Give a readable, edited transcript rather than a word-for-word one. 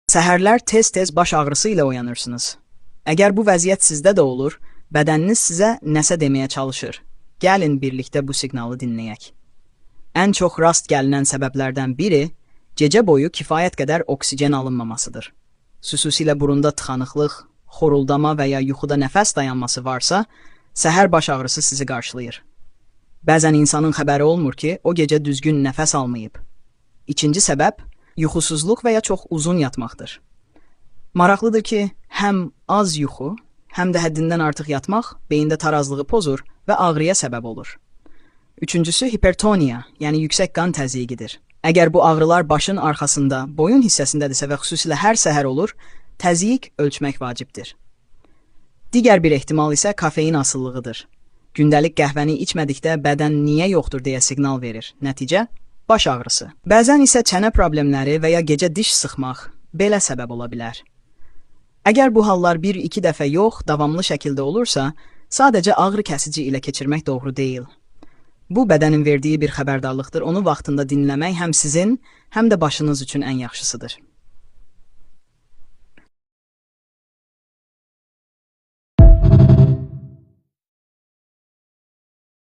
Səhərlər tez-tez baş ağrısı ilə oyanırsınız. Əgər bu vəziyyət sizdə də olur, bədəniniz sizə nəsə deməyə çalışır. Gəlin birlikdə bu siqnalı dinləyək. Ən çox rast gəlinən səbəblərdən biri gecə boyu kifayət qədər oksigen alınmamasıdır. Xüsusilə burunda tıxanıqlıq, xoruldama və ya yuxuda nəfəs dayanması varsa, səhər baş ağrısı sizi qarşılayır. Bəzən insanın xəbəri olmur ki, o gecə düzgün nəfəs almayıb. İkinci səbəb yuxusuzluq və ya çox uzun yatmaqdır. Maraqlıdır ki, həm az yuxu, həm də həddindən artıq yatmaq beyində tarazlığı pozur və ağrıya səbəb olur. Üçüncüsü hipertoniya, yəni yüksək qan təzyiqidir. Əgər bu ağrılar başın arxasında, boyun hissəsindədirsə və xüsusilə hər səhər olur, təzyiq ölçmək vacibdir. Digər bir ehtimal isə kafein asılılığıdır. Gündəlik qəhvəni içmədikdə bədən niyə yoxdur deyə siqnal verir. Nəticə baş ağrısı. Bəzən isə çənə problemləri və ya gecə diş sıxmaq belə səbəb ola bilər. Əgər bu hallar bir-iki dəfə yox, davamlı şəkildə olursa, sadəcə ağrı kəsici ilə keçirmək doğru deyil. Bu bədənin verdiyi bir xəbərdarlıqdır. Onu vaxtında dinləmək həm sizin, həm də başınız üçün ən yaxşısıdır.